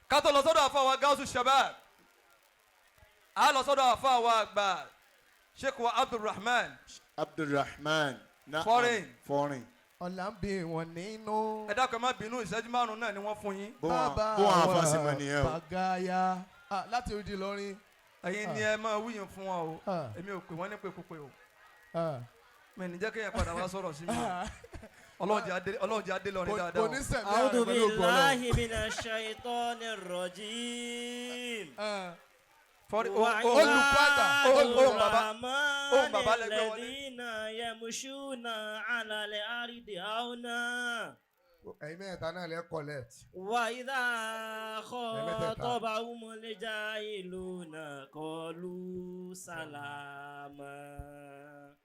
Ká tó lọ sọ́dọ̀ àfa wa Gáúsù Shabab, a lọ sọ́dọ̀ àfa wa àgbà, Sheikh wa Abdulrahman. Abdulrahman na'am. Foreign. Foreign. Ọ̀là ń bí wọn nínú. Ẹ dákun, ẹ má bínú, ìṣẹ́jú 5 náà ni wọ́n fún yín. Bó wọn Bàbá bó wọn wa àfàsìmọ̀ nìyẹn o. Bàgáyà. Ah, láti odi Ìlọrin. Ẹ̀yin ni ẹ máa wíyìn fún wọn o. Ah. Èmi ò pè wọ́n ní pèkúpè o. Ah. Mi ní jẹ́ kéèyàn padà wá sọ̀rọ̀ sí mi o. Ọlọ́run jẹ́ adé lọ́rin dáadáa Kò o. ní sẹ̀mí أعوذ àrùn pẹ̀lú ògùn Ọlọ́run. بالله من الشيطان الرجيم. Ah. Fọ́rí Olùkọ́ àgbà. Ohun bàbá ohun bàbá lẹgbẹ́ wọlé. الذين يمشون على الأرض هونا Ẹ̀yin mẹ́ta náà lẹ́ collect. وإذا Ẹ̀mẹ́tẹ̀ẹ̀ta. خاطبهم الجاهلون قالوا سلاما.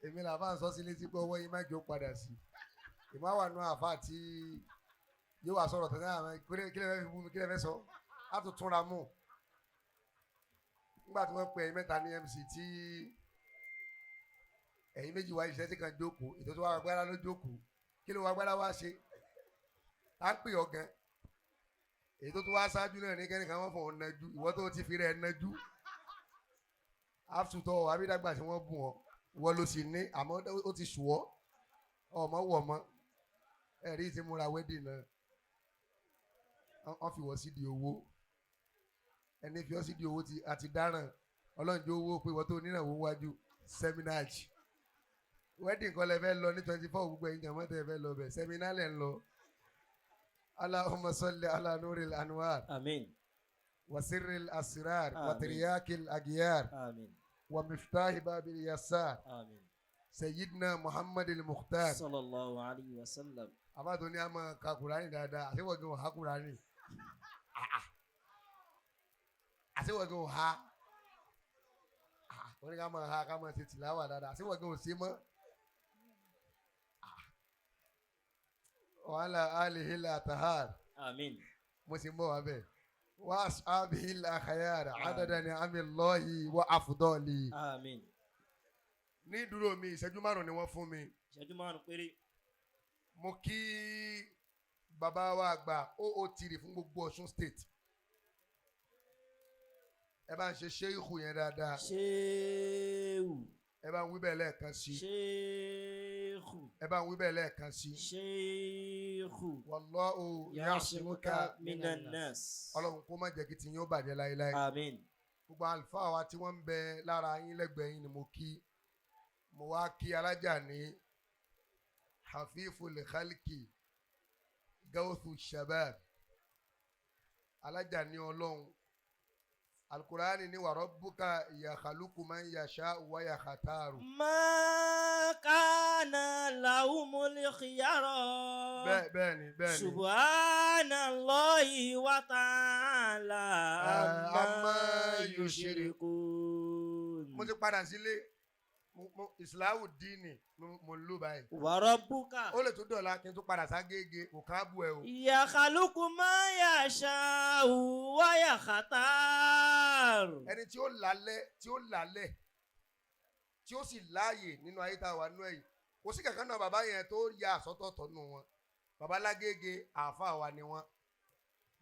Èmi là bá ń sọ sí létí pé ọwọ́ yín má jẹ́ ó padà sí. Ìmọ̀ àwọn àánú àfa tí yóò wá sọ̀rọ̀ tẹ̀lé àwọn kílẹ̀ fẹ́ fi bú mi, kílẹ̀ fẹ́ sọ á tún túnra mú. Nígbà tí wọ́n pe ẹ̀yin mẹ́ta ní MC, tí ẹ̀yin méjì wá iṣẹ́ tí kan jókòó, ètò tó wá gbára ló jókòó, kí ló wá gbára wá ṣe? Tá ń pè ọ́ gan. Èyí tó tún wá ṣáájú náà ní kẹ́nìkan wọ́n fọ̀ ọ́ nájú, ìwọ tó ti fi rẹ̀ nájú. Àtúntọ̀ àbídàgbà tí wọ́n bù ọ́, ìwọ ló sì ní, àmọ́ ó ti sùn ọ́ ọmọ wọ̀ mọ́ ẹ̀rí ti múra wedding náà, wọ́n fi wọ́ sídìí owó, ẹni fi ọ́ sídìí owó ti àti dáràn. Ọlọ́njọ́ owó pé wọ́n tó nírànwọ́ wájú seminar wedding kọ́ lẹ fẹ́ lọ ní 24. Gbogbo ẹ̀yin jàmọ́ tẹ́ fẹ́ lọ bẹ̀, seminar lẹ̀ ń lọ. Allahumma salli ala nuril anwar. آمين. Wa sirril asrar. Wa Àmín. Tiryakil agiyar. آمين. Wa miftahi babil yasar. آمين. Sayyidina Muhammad al-Mukhtar. صلى الله عليه وسلم. Àbá tó ní a máa ka Kùránì dáadáa, àtiwọ́gẹ́ ò há Kùránì, àtiwọ́gẹ́ ò há. Wọ́n ní ká máa ha, ká máa ṣe tìláwà dáadáa, àtiwọ́gẹ́ ò ṣe mọ́. Wàhálà alihila atahar. آمين. Mo sì ń bọ̀ wá bẹ́ẹ̀ wá ashabihil akhyar adada ni amillahi wa afdali. آمين. Ní dúró mi, ìṣẹ́jú 5 ni wọ́n fún mi. Ìṣẹ́jú 5 péré. Mo kí bàbá wa àgbà ootiri fún gbogbo Ọ̀ṣun State. Ẹ bá ń ṣe ṣéìkù yẹn dáadáa. Ṣéwù. Ẹ bá ń wí bẹ́ẹ̀ lẹ́ẹ̀kan sí. Ṣéèkù. Ẹ bá ń wí bẹ́ẹ̀ lẹ́ẹ̀kan sí. Ṣéèkù. Wallahu ya'simuka minan nas. Ọlọ́run kó má jẹ́ kí tiyín ó bàjẹ́ láéláé. Àmín. Gbogbo àlùfáà wa tí wọ́n ń bẹ lára yín, lẹ́gbẹ̀ẹ́ yín ni mo kí. Mo wá kí alájà ní hafifu lekhaliki gawthu shabab, alájà ní Ọlọ́run alukurani ní wa rabbuka yakhluqu man yasha'u wa yakhtaru. ما كان لهم الخيار. Bẹ́ẹ̀ bẹ́ẹ̀ ni, bẹ́ẹ̀ ni. سبحان الله وتعالى عما عما يشركون. Mo ti padà sílé, ìsìláwù díìnì mo ń lò báyìí. وربك Ó lè tún dọ̀la kí n tún padà ságége, kò káàbù ẹ o. يخلق ما يشاء ويختار. Ẹni tí ó lálẹ́, tí ó lálẹ́, tí ó sì láàyè nínú ayé tá a wà nínú ẹ̀ yìí, kò sí kankan náà bàbá yẹn tó ya àsọtọ̀tọ̀ nù wọn. Bàbá lágége, àáfàá wa ni wọn.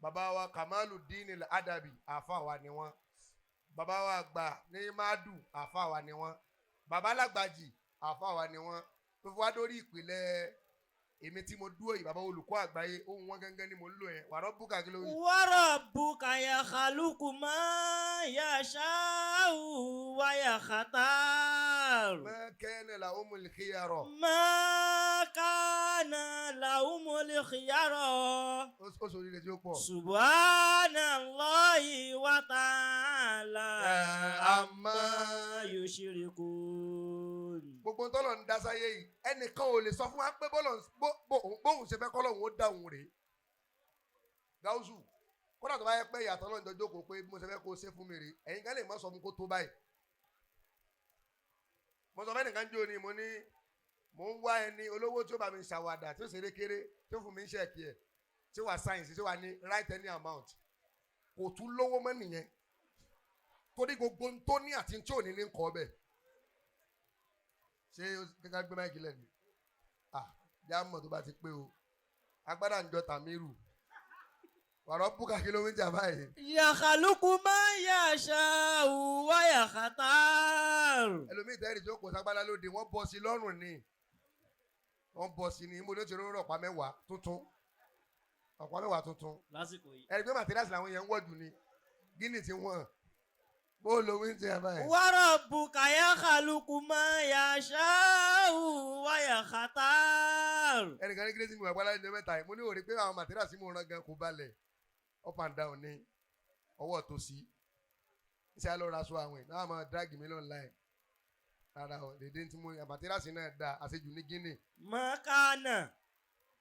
Bàbá wa Kamalu Dini Adabi, àáfàá wa ni wọn. Bàbá wa àgbà ní Madu, àáfàá wa ni wọn. Bàbá lágbàjì, àáfàá wa ni wọn, tó fi wá dórí ìpìlẹ̀ èmi tí mo dúró yìí, bàbá olùkọ́ àgbáyé, ohun wọn gángan ni mo ń lò yẹn. Wàrọ̀ búkà, kí ló wí? وربك يخلق ما يشاء ويختار. ما كان لهم الخيار. ما كان لهم الخيار. Ó sọ oríire tí ó pọ̀. سبحان الله وتعالى عما يشركون. Gbogbo tọ́lọ̀ ń dá sáyé yìí, ẹnìkan ò lè sọ fún wa pé bọ́lọ̀ bóun ṣe fẹ́ kọ́lọ̀ òun ó dá òun rèé. Gáúsù, kódà tó bá yẹ pé ìyàtọ̀ lọ́nà jọ jókòó pé bí mo ṣe fẹ́ kó o ṣe fún mi rèé, ẹ̀yin kan lè má sọ fún kó tó báyìí. Mo sọ fẹ́nìkan jó ni, mo ní mò ń wá ẹni olówó tí ó bá mi ṣàwàdà, tí ó ṣeré kéré, tí ó fún mi ń ṣẹ̀kì ẹ̀, tí ó wà sáyẹ̀nsì, tí ó wà ní write any amount. Kò tún lówó mọ́ nìyẹn, torí gbogbo ohun tó ní àti tí ò ní ní kọ́ bẹ́ẹ̀. Ṣé kíkà gbé mic lẹ́nu? Ah, jámọ̀ tó bá ti pé o, agbádá ń jọ tàmírù. Wàrọ̀ búkà kí ló ń jà báyìí. Yakhluqu ma yasha'u wa yakhtar. Ẹlòmíì tẹ́rì jókòó ságbádá lóde, wọ́n bọ́ sí lọ́rùn ni. Wọ́n bọ́ sí ni, níbo ló ti rọrùn ọ̀pá mẹ́wàá tuntun. Ọ̀pá mẹ́wàá tuntun. Lásìkò yìí. Ẹni pé màtíríàsì làwọn yẹn ń wọ̀jù ni. Gíní ti wọ̀n. Bó lo wí ń tiẹ̀ báyìí. Wa rabbuka yakhluqu ma yasha'u wa yakhtar. Ẹnìkan ní kérésì mi wà gbálá ní mẹ́ta yìí. Mo ní òrí pé àwọn màtíríàsì mo rán gan kó balẹ̀. Up and down ni ọwọ́ tó sí. Iṣẹ́ ló ra aṣọ àwìn náà máa drag mi lọ́nà. Rárá o, dèdè tí mo màtíríàsì náà da àṣejù ní Gíní. Ma kana.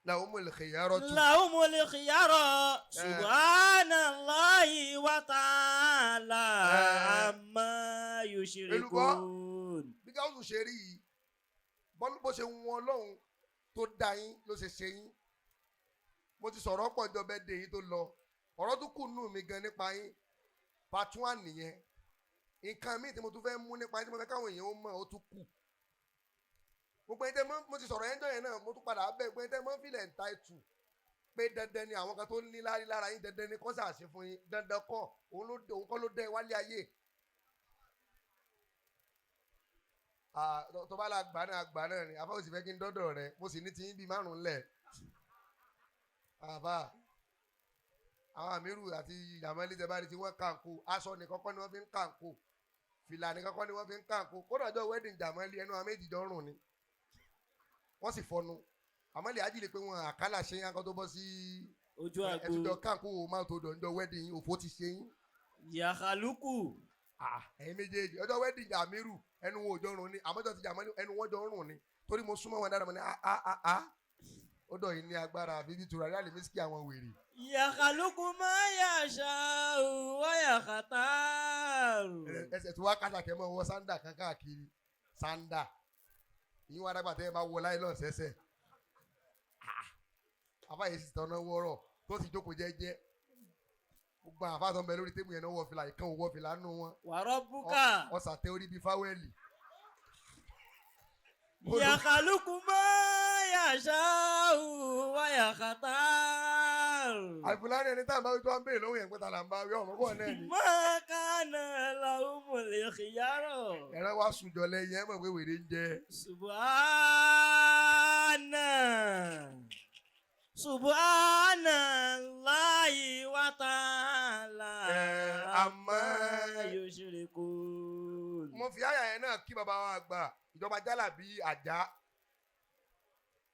Lahumul khiyaratu. Lahumul khiyara. Subhanallahi wa ta'ala amma yushrikun. Bí káwùsù ṣe rí yìí, bó ṣe wọn Ọlọ́run tó dá yín ló ṣe ṣe yín. Mo ti sọ̀rọ̀ pọ̀ jọ bẹ́ẹ̀ dé yín tó lọ. Ọ̀rọ̀ tó kù nù mí gan nípa yín. Part 1 nìyẹn. Nǹkan míì tí mo tún fẹ́ mú nípa yín tí mo fẹ́ káwọn èèyàn ó mọ̀ ó tún kù. Gbogbo ẹni tẹ́ mọ̀, mo ti sọ̀rọ̀ ẹjọ́ yẹn náà, mo tún padà bẹ̀ gbogbo ẹni tẹ́ mọ̀ fílẹ̀ ń ta ètù pé dandan ni àwọn kan tó ní lárí lára yín, dandan ni kọ́ sàṣe fún yín, dandan kọ́, òun kọ́ ló dẹ́ wálé ayé. Tó bá la gbà náà gbà náà ni, àfáà òsì fẹ́ kí n dọ́dọ̀ rẹ, mo sì ní tiyín bíi 5 lẹ̀. Àfáà àwọn àmírù àti ìyàmọ́lé tẹ bá rí tí wọ́n kàǹkó, aṣọ nìkan kọ́ ni wọ́n fi ń kàǹkó, fìlà nìkan kọ́ ni wọ́n fi ń kàǹkó, kódà ọjọ́ wedding jàmọ́lé ẹnu àwọn méjì jọ ń rùn ni. Wọ́n sì fọnu àmọ́ lè ajílè pé wọn àkálà ṣe yín akọ́ tó bọ́ sí ojú àgbo ẹtùjọ káàkó o máa tó dọ̀ níjọ wedding yín òfò ti ṣe yín. Yàkàlùkù. Ẹ̀yin méjèèjì ọjọ́ wedding Amiru ẹnu wọn ò jọ rùn ni, àmọ́jọ́ ti jàmọ́ ẹnu wọn jọ rùn ni, torí mo súnmọ́ wọn dáadáa mo ní a ó dọ̀ yìí ní agbára àbí bí tura yálè mí sí àwọn wèrè. Yàkàlùkù máa yàṣà wá yàkàtà. Ẹsẹ̀ tí wàá kàtàkẹ́ mọ́ wọ sándà kan káàkiri sándà yín wá dàgbà tẹ́ ẹ bá wọ láìlọ́ọ̀ sẹ́sẹ̀. Àfáà yìí sì tọ́nà wọ́rọ̀ tó sì jókòó jẹ́jẹ́. Gbogbo àfáà tó ń bẹ lórí tébù yẹn náà wọ fìlà, ìkan ò wọ fìlà nù wọn. Wàrọ̀ búkà. Ọ̀sà tẹ orí bíi fáwẹ́lì. Yàkàlùkù máa yàṣà wá yàkàtà. Àìfúlàní ẹni tá à ń bá wí tó wá ń béèrè lọ́wọ́ yẹn pé ta là ń bá wí ọmọ bọ̀ náà ni. Má kánà lahumul khiyara. Ẹ̀rọ wa sùn jọ lẹ́yìn ẹ̀ mọ̀ pé wèrè ń jẹ. Subhana. Subhanallahi wa ta'ala. Àmọ́ yushrikun. Mo fi àyà yẹn náà kí bàbá wa àgbà ìjọba jálàbí àjá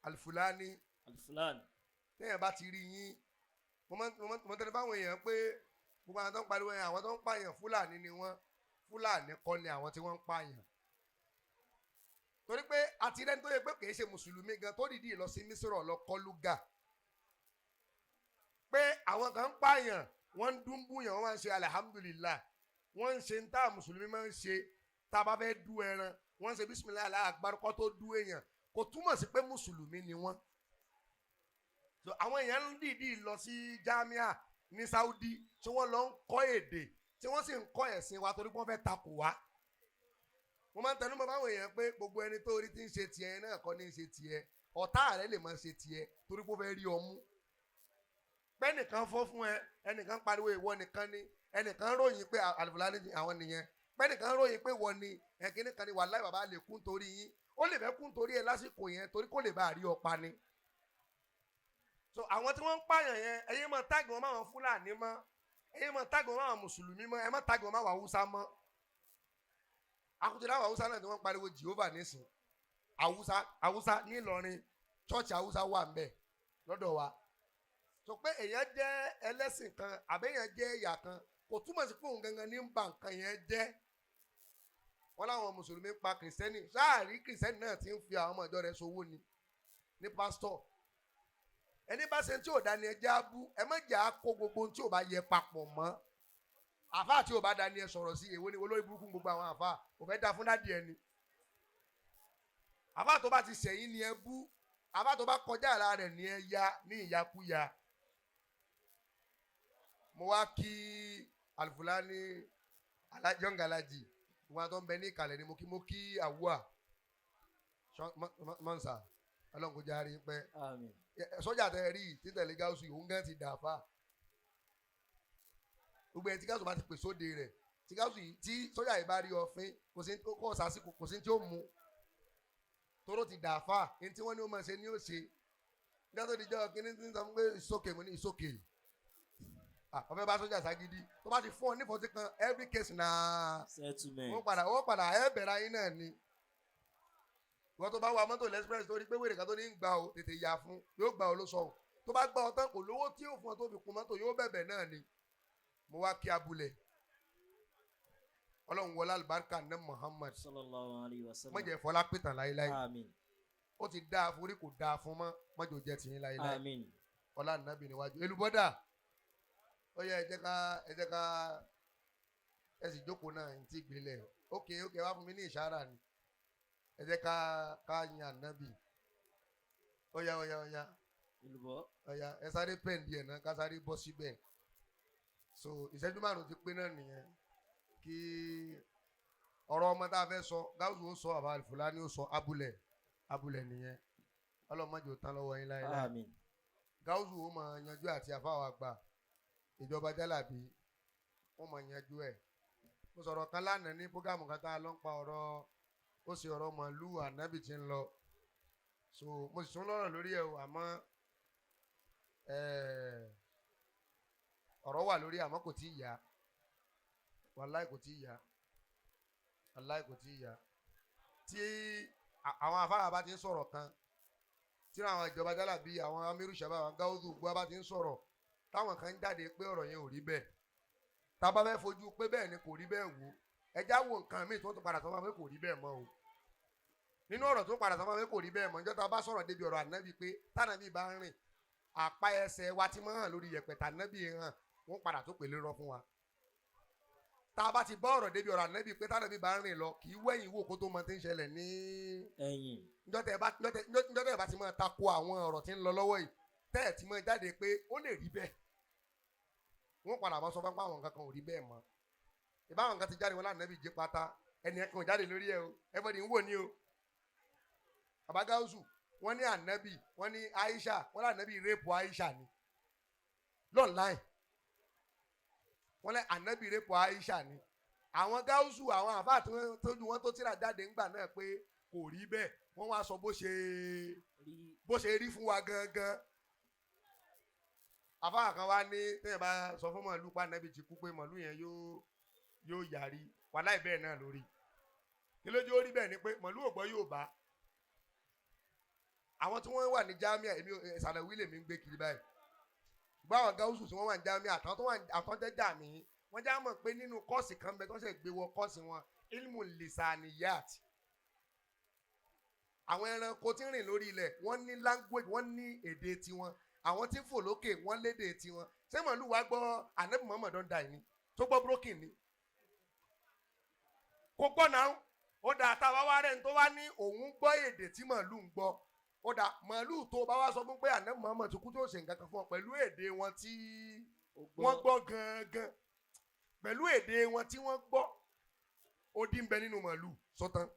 Alfulani. Alfulani. Téèyàn bá ti rí yín, mo tẹ́lẹ̀ fáwọn èèyàn pé gbogbo àwọn tó ń pariwo yẹn, àwọn tó ń pààyàn Fúlàní ni wọ́n, Fúlàní kọ́ ni àwọn tí wọ́n ń pààyàn. Torí pé àti rẹ́ni tó yẹ pé kì í ṣe Mùsùlùmí gan tó dìídì lọ sí Mísírọ̀ lọ kọ́ lúgà. Pé àwọn kan ń pààyàn, wọ́n ń dúnbù yàn, wọ́n máa ń ṣe alihamudulilayi, wọ́n ń ṣe ń tá Mùsùlùmí máa ń ṣe tá a bá fẹ́ dú ẹran, wọ́n ń ṣe bísímìláì aláàgbárùkọ́ kó tó dú èèyàn, kò túmọ̀ sí pé Mùsùlùmí ni wọ́n. So àwọn èèyàn ń dìídì lọ sí Jamia ní Saudi tí wọ́n lọ ń kọ́ èdè tí wọ́n sì ń kọ́ ẹ̀sìn wa torí pé wọ́n fẹ́ takò wá. Mo máa ń tẹnu mọ́ báwọn èèyàn pé gbogbo ẹni tó rí tí ń ṣe tiẹ̀ náà kọ́ ní í ṣe tiẹ̀, ọ̀tá rẹ̀ lè máa ṣe tiẹ̀ torí pé ó fẹ́ rí ọmú. Pẹ́nìkan fọ́ fún ẹ, ẹnìkan pariwo ìwọ nìkan ni, ẹnìkan ròyìn pé Alfulani àwọn nìyẹn, pẹ́nìkan ròyìn pé ìwọ ni, ẹ̀kíní kan ni wàláhì bàbá lè kún torí yín, ó lè fẹ́ kún torí ẹ lásìkò yẹn torí kó lè bá rí ọ pa ni. So àwọn tí wọ́n ń pààyàn yẹn, ẹ̀yin máa táàgì wọn máwọn Fúlàní mọ́, ẹ̀yin máa táàgì wọn máwọn Mùsùlùmí mọ́, ẹ má táàgì wọn máwọn Haúsá mọ́. Akutu láwọn Haúsá náà tí wọ́n ń pariwo Jehovah nísìn, Haúsá Haúsá nílọrin, chọ́ọ̀chì Haúsá wà ń bẹ̀ lọ́dọ̀ wa. So pé èèyàn jẹ́ ẹlẹ́sìn kan àbẹ́yàn jẹ́ ẹ̀yà kan kò túmọ̀ sí pé òun gangan ní ń ba nǹkan yẹn jẹ́. Wọ́n láwọn Mùsùlùmí pa Kìrìsìtẹ́nì, sáàrí Kìrìsìtẹ́nì náà ti ń fi àwọn ọmọ ìjọ rẹ̀ ṣòwò ni ní pásítọ̀. Ẹni bá ṣe tí ò dání ẹjẹ́ á bú, ẹ má jẹ́ á kó gbogbo ohun tí ò bá yẹ papọ̀ mọ́. Àfáà tí ò bá dání ẹ sọ̀rọ̀ sí, èwo ni olórí burúkú gbogbo àwọn àfáà kò fẹ́ da fún dádì ẹni. Àfáà tó bá ti ṣẹ̀yìn ni ẹ bú, àfáà tó bá kọjá àlà rẹ̀ ni ẹ ya ní ìyakuya. Mo wá kí Alfulani Jọ́ngàlájì, wọn tó ń bẹ ní ìkàlẹ̀ ni mo kí àwùwà mọ́nsà ọlọ́run kò járe pẹ́. Àmín. Sọ́jà tẹ rí títẹ̀lé gáúsù òun gan ti dà fà. Gbogbo ẹni tí gáàsù bá ti pè sóde rẹ̀, tí gáàsù yìí, tí sójà yìí bá rí ọfín, kò sí kó sásìkò, kò sí tí ó mú tóró ti dà fà ní tí wọ́n ní ó máa ṣe ní ó ṣe. Nígbà tó di jọ́ kí ní tí ń sọ fún pé ìsókè, mo ní ìsókè. Ọ̀fẹ́ bá sójà ságídí, tó bá ti fún ọ nífọ̀ọ́sí kan, every case na Settlement. Wọ́n padà ẹ bẹ̀rẹ̀ ayé náà ni. Ìwọ́n tó bá wa mọ́tò l'express, tó rí pé wèrè kan tó ní ń gbà ó, tètè yà fún, yóò gbà ó ló sọ. Ọ́ tó bá gbà ọ tán, kò lówó tí yóò fún ọ tó fi kun mọ́tò, yóò bẹ̀bẹ̀ náà ni. Mo wá kí abúlé Ọlọ́run wọlé alibarika ní Muhammad. Sallallahu alayhi wa sallam. Mọ̀jẹ̀ fọlá pìtàn láéláé. Àmín. Ó ti dáa forí, kò dáa fún mọ́, mọ́jọ jẹ́ tìyín láéláé. Àmín. Ọlá nàbì níwájú elubọ́dà. Ó yẹ, ẹ jẹ́ ká ẹ sì jókòó náà ní ti gbélé. Ókè, wá fún mi ní ìṣára ni. Ẹ jẹ́ ká yin ànábì. Ó yá, ó yá, ó yá. Olùbọ́. Ó yá, ẹ sáré pẹ̀ndì ẹ̀ náà, ká sáré bọ́ síbẹ̀. So ìṣẹ́jú 5 ti pé náà nìyẹn. Kí ọ̀rọ̀ ọmọ tá a fẹ́ sọ, Gáúsù ó sọ, àbá Fúlàní ó sọ, abúlẹ̀ abúlẹ̀ nìyẹn. Ọlọ́mọdé ò tán lọ́wọ́ yín láéláé. Àmín. Gáúsù ó máa yanjú àti àfáwà àgbà ìjọba jálàbí, wọ́n máa yanjú ẹ̀. Mo sọ̀rọ̀ kan lánàá ní programme kan tá a lọ ń pa ọ̀rọ̀, ó sì ọ̀rọ̀ màálù ànábì tí ń lọ. So mo sì tún lọ́rọ̀ lórí ẹ̀ o, àmọ́ ọ̀rọ̀ wà lórí, àmọ́ kò tí ì yá. Wàláì kò tí ì yá, wàláì kò tí ì yá. Tí àwọn afárá bá ti ń sọ̀rọ̀ kan, tí àwọn ìjọba jálàbí, àwọn amiru shabab, àwọn gáúsù gbọ́ bá ti ń sọ̀rọ̀, táwọn kan ń jáde pé ọ̀rọ̀ yẹn ò rí bẹ́ẹ̀, tá a bá fẹ́ fojú pé bẹ́ẹ̀ ni kò rí bẹ́ẹ̀ wò, ẹjá wo nǹkan míì tó tún padà sọ fún wa pé kò rí bẹ́ẹ̀ mọ́ o. Nínú ọ̀rọ̀ tó padà sọ fún wa pé kò rí bẹ́ẹ̀ mọ́, níjọ́ tá a bá sọ̀rọ̀ débi ọ̀rọ̀ ànábì pé tànàbí bá ń rìn, àpá ẹsẹ̀ wa ti máa hàn lórí yẹ̀pẹ̀, tànàbí hàn, wọ́n padà tó pèlè rọ fún wa. Tá a bá ti bá ọ̀rọ̀ débi ọ̀rọ̀ ànábì pé tànàbí bá ń rìn lọ, kì í wẹ̀yìn wò kó tó mọ tí ń ṣẹlẹ̀ ní Ẹ̀yìn. Njọ́ tẹ́ ẹ bá ti máa tako àwọn ọ̀rọ̀ tí ń lọ lọ́wọ́ yìí, tẹ́ ẹ̀ ti máa jáde pé ó lè rí bẹ́ẹ̀, wọ́n padà bá sọ fún àwọn nǹkan kan ò rí bẹ́ẹ̀ mọ́. Ìbáwọn nǹkan ti jáde wọn lánàá bí jí pátá, ẹnì kan ò jáde lórí ẹ o. Everybody ń wò ní o. Bàbá Gáúsù, wọ́n ní ànábì, wọ́n ní Aisha, wọ́n ní ànábì rape Aisha ni l'online. Wọ́n ní ànábì rape Aisha ni. Àwọn Gáúsù, àwọn àfáà tí wọ́n tójú wọn tó tíra jáde ńgbà náà pé kò rí bẹ́ẹ̀, wọ́n wá sọ bó ṣe Rí. bó ṣe rí fún wa gangan. Àfáà kan wá ní téèyàn bá sọ fún màálù pa ànábì ti kú, pé màálù yẹn yóò yàrí. Wàláì, bẹ́ẹ̀ náà lórí. Kí lójú ó rí bẹ́ẹ̀ ni pé màálù ò gbọ́ yóò bá àwọn tí wọ́n wà ní jamia. Èmi ìsàlẹ̀ wílé mi ń gbé kiri báyìí, ṣùgbọ́n àwọn gáúsù tí wọ́n wà ní jamia, àtàwọn tó wà àtàwọn jẹ́ jàmí, wọ́n já mọ̀ pé nínú course kan bẹ tó ṣe gbé wọ course wọn, ilmu lisaniyat. Àwọn ẹranko tí ń rìn lórí ilẹ̀, wọ́n ní language, wọ́n ní èdè tiwọn. Àwọn tí ń fò lókè, wọ́n lédè tiwọn. Ṣé màálù wa gbọ́ anabi Muhammad don die ni? Tó gbọ́ broken ni? Kò gbọ́ náà. Ó dà, tá a bá wá rẹ̀ ń tó wá ní òun gbọ́ èdè tí màálù ń gbọ́, ó dà, màálù tó bá wá sọ fún pé anabi Muhammad ti kú, tó ṣe nǹkan kan fún ọ pẹ̀lú èdè wọn tí Ó wọ́n gbọ́ gangan, pẹ̀lú èdè wọn tí wọ́n gbọ́, ó dín bẹ nínú màálù sọ́tàn.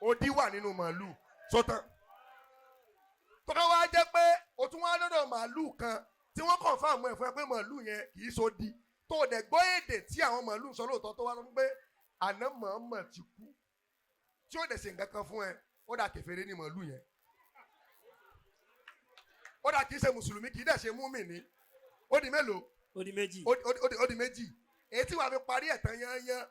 Odi wà nínú màálù sọ́tàn. Tọ́ka wá jẹ́ pé o tún wá lọ́dọ̀ màálù kan tí wọ́n confirm ẹ̀ fún ẹ pé màálù yẹn kì í sódi, tó o dẹ̀ gbọ́ èdè tí àwọn màálù sọ lóòótọ́, tó wá sọ pé àná Muhammad ti kú, tí ó dẹ̀ ṣe nǹkan kan fún ẹ, ó dà, kèfèrí ní màálù yẹn. Ó dà, kì í ṣe mùsùlùmí, kì í dẹ̀ ṣe múmìnì. Ó di mélòó? Ó di 2. Ó di 2. Èyí tí wàá fi parí ẹ̀ tán yányán,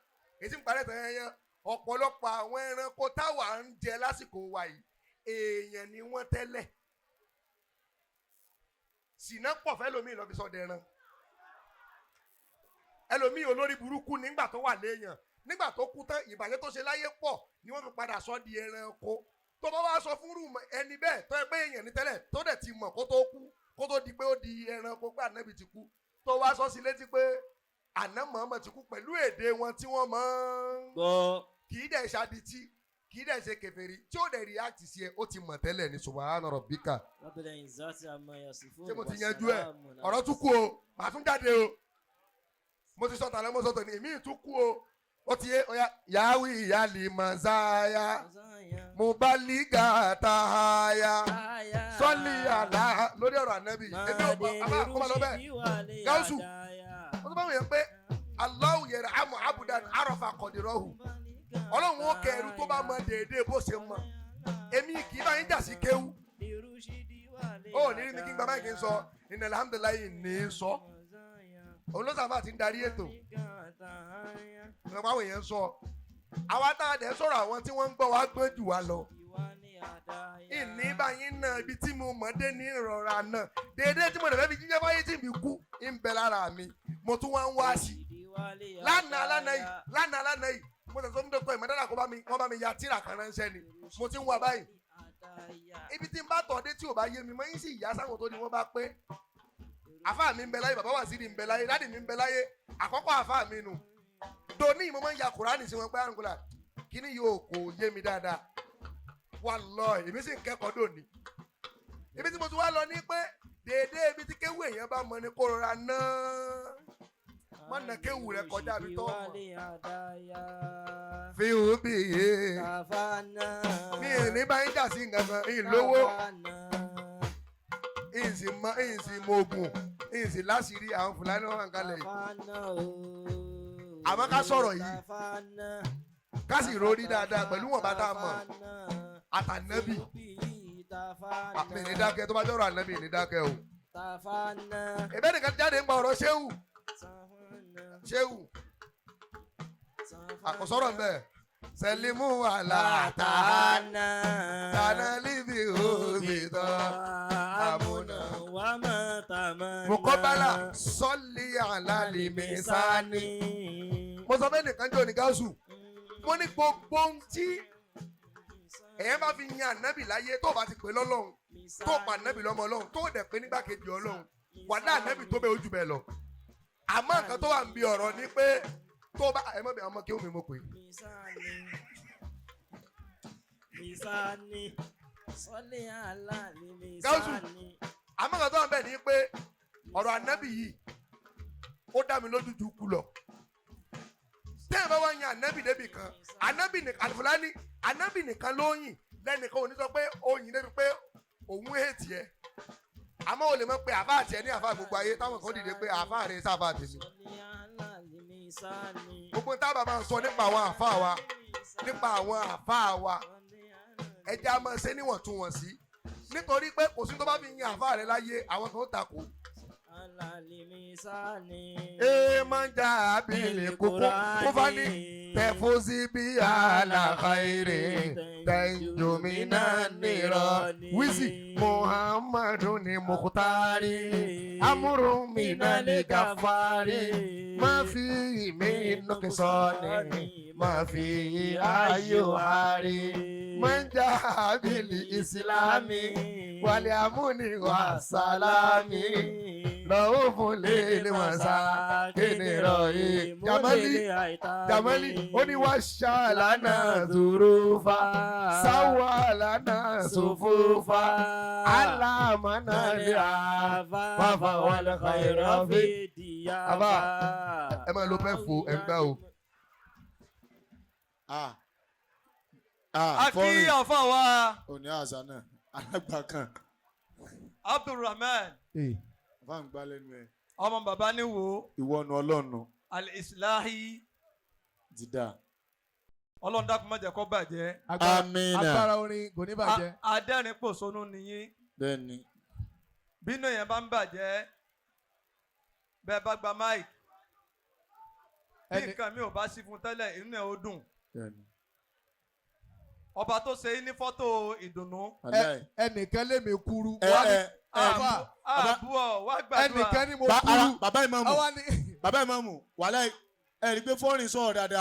èyí tí ń parí ẹ̀ tán yányán, ọ̀pọ̀lọpọ̀ àwọn ẹranko táwa ń jẹ lásìkò wa yìí, èèyàn ni wọ́n tẹ́lẹ̀. Sìnà pọ̀ fẹ́ lómi lọ́ fi sọ dẹran. Ẹlòmíì, olórí burúkú nígbà tó wà léèyàn, nígbà tó kú tán, ìbàjẹ́ tó ṣe láyé pọ̀ ni wọ́n fi padà sọ di ẹranko. Tó bá wá sọ fúnrú ẹni bẹ́ẹ̀, tó yẹ pé èèyàn ní tẹ́lẹ̀, tó dẹ̀ ti mọ̀ kó tó kú, kó tó di pé ó di ẹranko, pé ànábì ti kú, tó wá sọ sí létí pé àná Muhammad ti kú pẹ̀lú èdè wọn tí wọ́n mọ̀ ń Gbọ́. kì í dẹ̀ ṣadití, kì í dẹ̀ ṣe kèfèrí, tí ó dẹ̀ react sí ẹ, ó ti mọ̀ tẹ́lẹ̀ ní. Subhana rabbika. Rabbil izzati amma yasifun. Ṣé mo ti yanjú ẹ? Ọ̀rọ̀ tún kú o, màá tún jáde o. Mo ti sọ tàlẹ́, mo sọ tòní, èmi tún kú o. Ó ti yé oya yahoo ìyáàlì mọ̀sáyà mubaliga tahaya sọ́ọ̀lì àlá lórí ọ̀rọ̀ ànábì ebi ò bá kó máa lọ bẹ́ẹ̀. Gáúsù. Ó tún bá wọ̀nyẹn pé Allahu yarhamu abudan arafa qadirahu. Ọlọ́run ó kẹ́ ẹrú tó bá mọ déédéé bó ṣe mọ. Èmi kì í bá yín jà sí kéwú. Ó ní rí mi kí n gba báyìí kí n sọ ní alhamdulilayi ní í sọ. Òun ló sábà ti ń darí ètò. Ìrọ̀pá àwọn èèyàn ń sọ. Àwa tá a dẹ̀ sọ̀rọ̀ àwọn tí wọ́n ń gbọ́ wa gbọ́n jù wá lọ. Ìní báyìí náà ibi tí mo mọ̀ dé ní ìrọ̀rà náà. Déédéé tí mo dẹ̀ fẹ́ fi jíjẹ́ fáyé tí mi kú ń bẹ lára mi. Mo tún wá ń wá sí i. Lánàá lánàá yìí lánàá lánàá yìí mo tẹ̀sán fún dókítà ìmọ̀dára kó bá mi wọ́n bá mi ya tíra kan ránṣẹ́ ni mo ti ń wá báyìí. Ibi tí n bá tọ̀ dé tí ò bá yé mi mo ń sì yá sáwọn tó ní wọ́n bá pé. Àfáà mi ń bẹ láyé, bàbá Wàsílì ń bẹ láyé, dádì mi ń bẹ láyé, àkọ́kọ́ àfáà mi nù. Dòní mo máa ń ya Kùránì sí wọn pé àrùn kíní yóò kò yé mi dáadáa. Wallahi èmi sì ń kẹ́kọ̀ọ́ dòní. Ibi tí mo ti wá lọ ní pé déédéé ibi tí kéwù èèyàn bá mọ ni kó rọra náà. Má nà kéwù rẹ kọjá mi tọ́ mọ̀. Fi hù bí yé. Mi ì ní bá yín jà sí nǹkan kan, ì lówó, ì sì mọ, ì sì mọ ògùn, ì sì láṣìírí àwọn Fúlàní wọn wà ń kalẹ̀ yìí. Àmọ́ ká sọ̀rọ̀ yìí, ká sì rórí dáadáa pẹ̀lú wọn bá tá a mọ̀. Àtànẹ́bì. Mi ní dákẹ́ tó bá jọ̀rọ̀ ànẹ́bì ní dákẹ́ o. Ìbẹ́ nìkan jáde ń gba ọ̀rọ̀ Ṣéwù. Ṣéwù. Àkọsọ́rọ̀ ń bẹ̀. Sẹ̀límù àlàtà. Tànà líbi òbí tán. Àmúna. Mùkọ́bálà sọ́ọ̀lì àlàlì mi sáni. Mo sọ fẹ́ nìkan jẹ́ òní gáúsù. Mo ní gbogbo ohun tí èèyàn bá fi yan ànábì láyé tó bá ti pè lọ́lọ́run, tó pa ànábì lọ́mọ ọlọ́run, tó dẹ̀ pé nígbàkejì ọlọ́run, wàdà ànábì tó bẹ́ẹ̀ ojú bẹ́ẹ̀ lọ. Àmọ́ nǹkan tó wà ń bi ọ̀rọ̀ ni pé tó bá ẹ mọ̀ bí àwọn ọmọ kí ó mi mọ̀ pé. Gáúsù, àmọ́ nǹkan tó wà ń bẹ̀ ni pé ọ̀rọ̀ ànábì yìí ó dá mi lójú ju kú lọ. Tẹ́yìn bá wá yan ànábì débi kan, ànábì nìkan àlùfáàní, ànábì nìkan ló yìn lẹ́nìkan ò ní sọ pé ó yìn débi pé òun hètì ẹ̀. Àmọ́ o lè mọ̀ pé àbá àti ẹ̀ ní àfa gbogbo ayé táwọn kan dìde pé àfa rẹ̀ sáfà tèmi. Gbogbo tábà máa ń sọ nípa àwọn àfa wa, nípa àwọn àfa wa, ẹja máa ṣe níwọ̀ntúnwọ̀nsí. Nítorí pé kò sí tó bá fi yin àfa rẹ̀ láyé, àwọn kan ó takò. Ee máa ń jà abìlì kúkú kúfani tẹ̀fọ́sí bí àlàkàìrè tẹ̀njọ́mínà nìrọ̀ wíṣì Muhammadu ni Mukhtari amúrúmínà ní gàfárì má fi ìmí nùkìsọ́ni má fi ayò àárí máa ń jà abìlì ìsìlámì wàlẹ̀ àmúni wà sálámì lọ́wọ́ fún lélẹ̀ wọn sá kéde rọ̀ yìí. Jamali Jamali ó ní wá ṣàlànà zùrùfà sáwàlànà sùfùfà alámànà lè àfàfà wàlẹ̀ kàìrọ̀fì. Àbá ẹ máa lo pẹ́fù ẹ̀ ń gbà o. A kí Fọ́rin àfa wa òní àṣà náà alágbà kan Abdulrahman bá ń gbá lẹ́nu ẹ̀. ọmọ bàbá ní wo Ìwọ nu ọlọ́run al-islahi ti dà. Ọlọ́run dákun má jẹ́ kó bàjẹ́. Amina. Agbára orin kò ní bàjẹ́. Adẹ́rìn pòṣónú nìyí. Bẹ́ẹ̀ni. Bínú yẹn bá ń bàjẹ́ bẹ́ẹ̀ bá gba máìkì. Bí nǹkan mi ò bá sí fún tẹ́lẹ̀ inú ẹ̀ ó dùn. Bẹ́ẹ̀ni. Ọba tó ṣe é ní fọ́tò ìdùnnú. Ẹnìkan lé mi kúrú. Àbú ọ wá gbàdúrà. Ẹnìkan ní mo kúrú. Bàbá ìmáàmù. Àwa ni- Bàbá ìmáàmù wàhálà ẹ rí i pé fọ́ọ̀rìn sọ̀rọ̀ dáadáa.